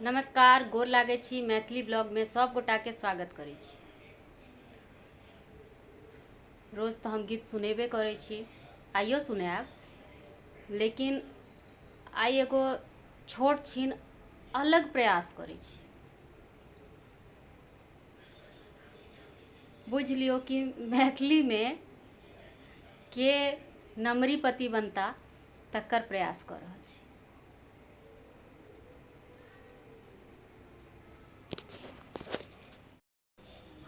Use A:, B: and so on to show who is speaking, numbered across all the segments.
A: नमस्कार, गोर लागै छी। मैथिली ब्लॉगमे सब गोटाके स्वागत करै छी। रोज तऽ हम गीत सुनेबे करै छी, आइयो सुनायब, लेकिन आइ एगो छोट छिन अलग प्रयास करै छी। बुझि लियौ कि मैथिलीमे के नमरीपति बनता तकर प्रयास कऽ रहल छी।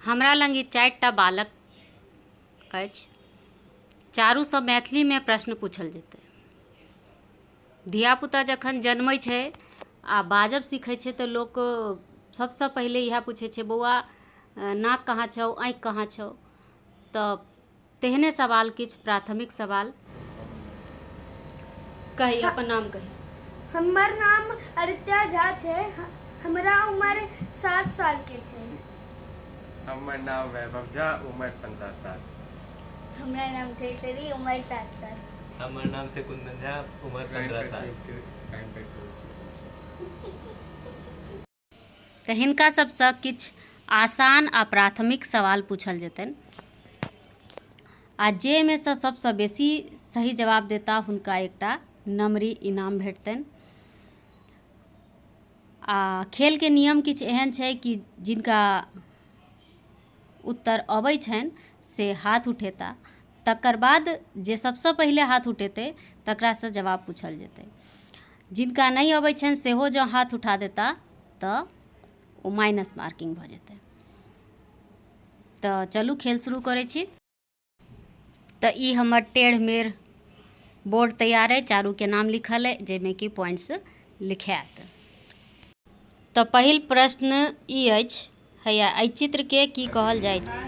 A: हमरा लग ई चारिटा बालक अछि। चारूसँ मैथिलीमे प्रश्न पूछल जेतै। धियापुता जखन जन्मै छै आ बाजब सीखै छै तऽ लोक सबसँ पहिले इएह पूछै छै, बौआ नाक कहाँ छौ, आँखि कहाँ छौ? तऽ तेहने सवाल, किछु प्राथमिक सवाल। कही, अपन नाम कही।
B: हमर नाम आदित्य झा छै। हमरा उमर 7 साल के छै।
C: हमर नाम वैभव झा, उमर 15 साल।
D: हमरा नाम छै श्री, उमर 7 साल।
E: हमर नाम छै कुंदन झा, उमर 15 साल।
A: तऽ हिनका सबसँ किछु आसान आ प्राथमिक सवाल पूछल जेतनि आ जाहिमे सँ सबसँ बेसी सही जवाब देता हुनका एकटा नमरी इनाम भेटतनि। आ खेलके नियम किछु एहन छै कि जिनका उत्तर अबै छनि से हाथ उठेता, तकर बाद जे सबसँ पहिले हाथ उठेतै तकरासँ जवाब पूछल जेतै। जिनका नहि अबै छनि सेहो जँ हाथ उठा देता तऽ ओ माइनस मार्किंग भऽ जेतै। तऽ चलू, खेल शुरू करै छी। तऽ ई हमर टेढ़ मेढ़ बोर्ड तैयार अइ, चारूके नाम लिखल अइ, जाहिमे कि पॉइंट्स लिखायत। तऽ पहिल प्रश्न ई अछि, हैया एहि चित्रके की कहल जाइ छै?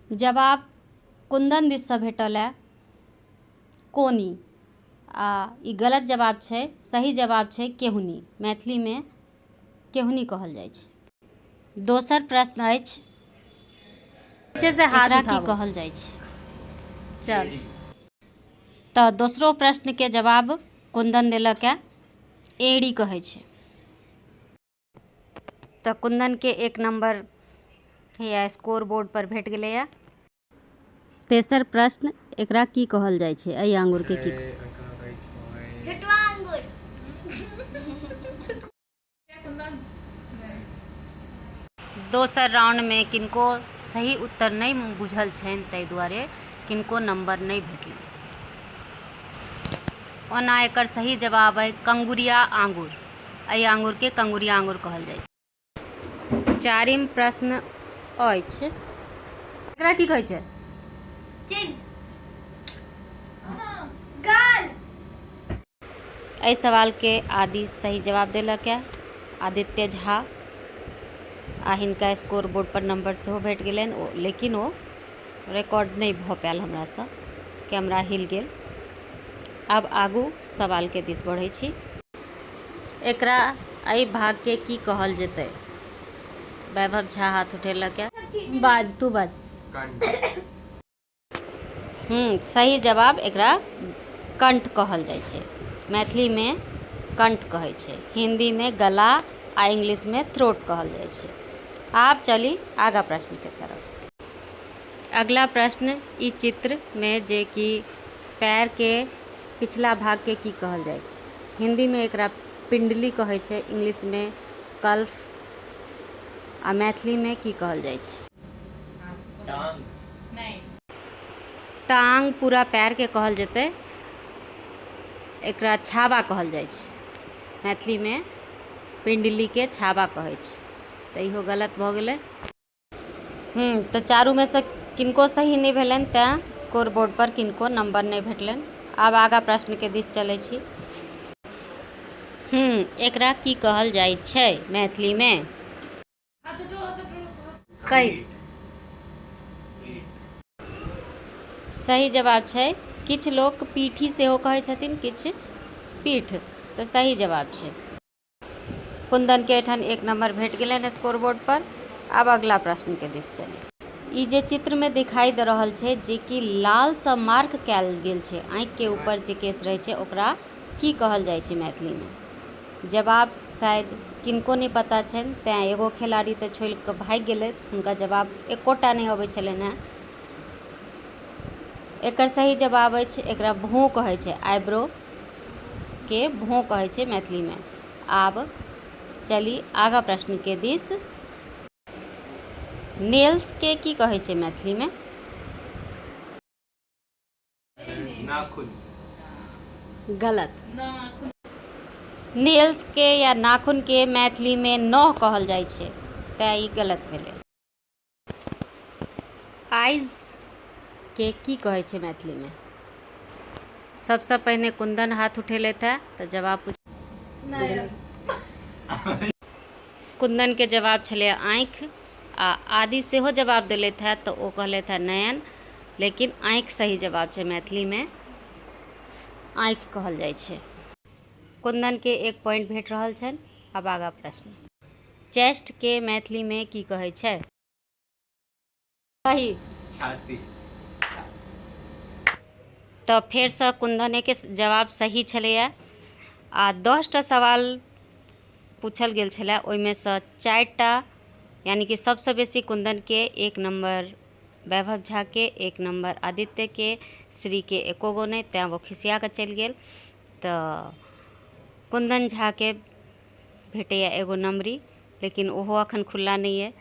A: जवाब कुन्दन दिससँ भेटल ए कोनी, आ ई गलत जवाब छै। सही जवाब छै केहुनी। मैथिलीमे केहुनी कहल जाइ छै। दोसर प्रश्न अछि
F: छै से हाथ
A: एकरा की
F: उठाबू।
A: कहल जाइ छै? चल, तऽ दोसरो प्रश्नके जवाब कुन्दन देलक ए, एड़ी कहै छै। तऽ कुन्दनके एक नम्बर हैया स्कोर बोर्ड पर भेट गेलैए। तेसर प्रश्न, एकरा की कहल जाइ छै? एहि आंगुरके की?
D: छोटवा अंगूर।
A: दोसर राउंडमे किनको सही उत्तर नहि बुझल छनि, ताहि दुआरे किनको नम्बर नहि भेटलनि। ओना एकर सही जवाब अइ कंगुरिया आंगुर। एहि आंगुरके कंगुरिया आंगुर कहल जाइ छै। चारिम प्रश्न अछि, एकरा की कहै छै?
D: चिन, गाल।
A: एहि सवालके आदि सही जवाब देलक है, आदित्य झा, आ हिनका स्कोर बोर्ड पर नंबर सेहो भेट गेलनि ओ, लेकिन ओ रिकॉर्ड नहि भऽ पायल हमरासँ, कैमरा हिल गेल। आब आगू सवालके दिस बढ़ै छी। एकरा, एहि भागके की कहल जेतै? वैभव झा हाथ उठेलक है। बाज, तू बाज।
C: कंठ।
A: सही जवाब, एकरा कंठ कहल जाइ छै। मैथिलीमे कंठ कहै छै, हिन्दीमे गला आ इंग्लिशमे थ्रोट कहल जाइ छै। आब चली आगा प्रश्नके तरफ। अगला प्रश्न, ई चित्रमे जे कि पैरके पिछला भागके की कहल जाइ छै? हिन्दीमे एकरा पिंडली कहै छै, इंग्लिशमे कल्फ, आ मैथिलीमे की कहल जाइ छै?
E: टांग।
A: टांग पूरा पैरके कहल जेतै। एकरा छाबा कहल जाइ छै। मैथिलीमे पिंडलीके छाबा कहै छै, तऽ इहो गलत भऽ गेलै। तऽ चारूमे सँ किनको सही नहि भेलनि, तेँ स्कोर बोर्ड पर किनको नंबर नहि भेटलनि। आब आगाँ प्रश्नके दिस चलै छी। एकरा की कहल जाइ छै मैथिलीमे? कही। सही जवाब छै, किछु लोक पीठी सेहो कहै छथिन, किछु पीठ, तऽ सही जवाब छै। कुन्दनके एहिठाम एक नंबर भेट गेलनि स्कोर बोर्ड पर। आब अगला प्रश्नके दिस चली। ई जे चित्रमे दिखाई दऽ रहल छै जेकि लालसँ मार्क कयल गेल छै, आँखिके ऊपर जे केश रहै छै ओकरा की कहल जाइ छै मैथिलीमे? जवाब शायद किनको नहि पता छनि, तेँ एगो खेलाड़ी तऽ छोड़ि कऽ भागि गेलथि, हुनका जवाब एकोटा नहि अबै छलनि हेँ। एकर सही जवाब अछि एकरा भौँ कहै छै, आइब्रोके भौँ कहै छै मैथिलीमे। आब चली आगाँ प्रश्नके दिस। नेल्सके की कहै छै मैथिलीमे?
E: नाखून।
A: गलत। नेल्सके या नाखूनके मैथिलीमे नह कहल जाइ छै, तेँ ई गलत भेलै। आइजके की कहै छै मैथिलीमे? सबसँ पहिने कुन्दन हाथ उठेलथि हेँ तऽ जवाब पूछ। कुन्दनके जवाब छलै आँखि, आ आदि सेहो जवाब देलथि हेँ तऽ ओ कहलथि हेँ नयन, लेकिन आँखि सही जवाब छै, मैथिलीमे आँखि कहल जाइ छै। कुन्दनके एक पॉइंट भेट रहल छनि। आब आगाँ प्रश्न। चेस्टके मैथिलीमे की कहै छै? सही।
E: छाती।
A: तऽ फेरसँ कुन्दनेके जवाब सही छलैए। आ 10टा सवाल पूछल गेल छलए, ओहिमे सँ 4टा यानि कि सबसँ बेसी कुन्दनके, 1 नम्बर वैभव झाके, 1 नम्बर आदित्यके, श्रीके एको गो नहि, तैँ ओ खिसिया कऽ चलि गेल। तऽ कुन्दन झाके भेटैए एगो नम्बरी, लेकिन ओहो अखन खुल्ला नहि अइ,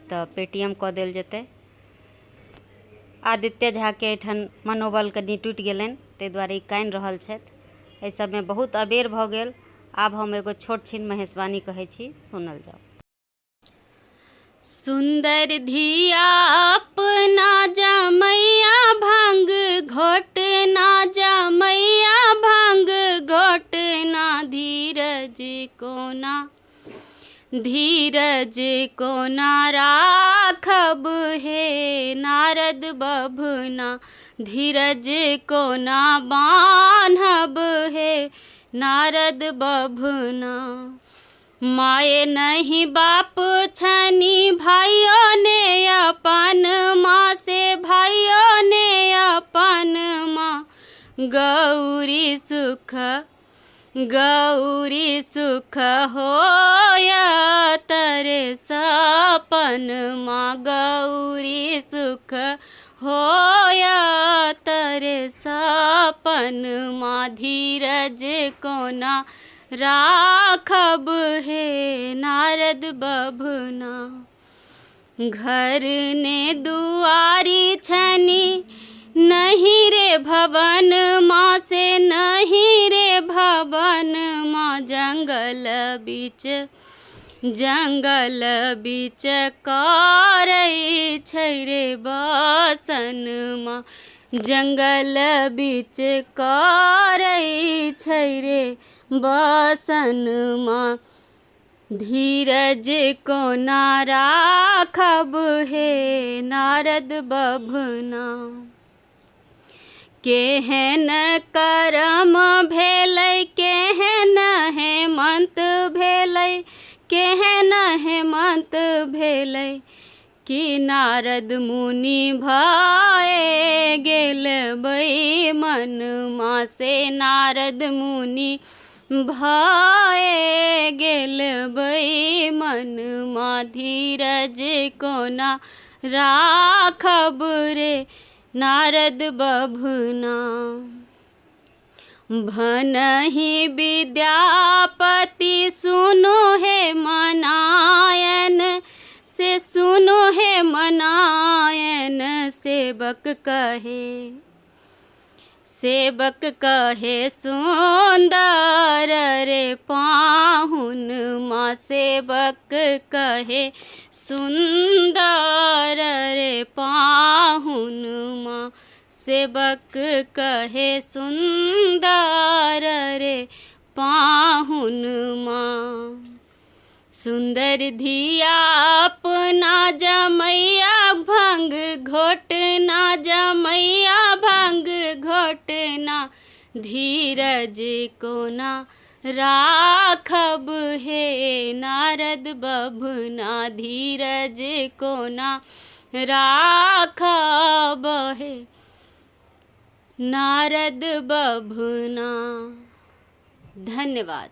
A: तऽ पेटीएम कऽ देल जेतै। आदित्य झाके एहिठाम मनोबल कनि टूटि गेलनि, ताहि दुआरे ई कानि रहल छथि। एहि सबमे बहुत अबेर भऽ गेल। आब हम एगो छोट छिन महेशवाणी कहै छी, सुनल जाउ। सुन्दर धिया अपना जमैया भांग घोटना, जमैया भांग घोटना, धीरज कोना, धीरज कोना राखब हे नारद बभना, धीरज कोना बान्हब हे नारद बभना। माए नहीं बाप छनि भाइयो ने अपन माँ से, भाइयो ने अपन माँ, गौरी सुख, गौरी सुख होया तरे सपन माँ, गौरी सुख होया तरे सपन माँ, धीरज कोना राखब हे नारद बभना। घर ने दुआरी छनि नहीं रे भवन माँ से, नहीं रे भवन माँ, जंगल बीच, जंगल बीच करै छै रे बसन माँ, जंगल बीच करै छै रे बसन माँ, धीरज कोना राखब हे नारद बभना। केहन करम भेलै केहन हेमन्त भेलै, केहन हेमन्त भेलै, कि नारद मुनि भए गेल मन माँ से, नारद मुनि भए गेल मन माँ, धीरज कोना राखब रे नारद बभना। भनहि विद्यापति सुनो हे मनायन से, सुनो हे मनायन, सेवक कहे, सेवक कहे सुन्दर रे पाहुन माँ, सेवक कहे सुन्दर रे पाहुन माँ, सेवक कहे सुन्दर रे पाहुन माँ। सुन्दर धिया अपना जमैया भांग घोटना, जमैया भांग घोटना, धीरज कोना राखब हे नारद बभना, धीरज कोना राखब हे नारद बभना। धन्यवाद।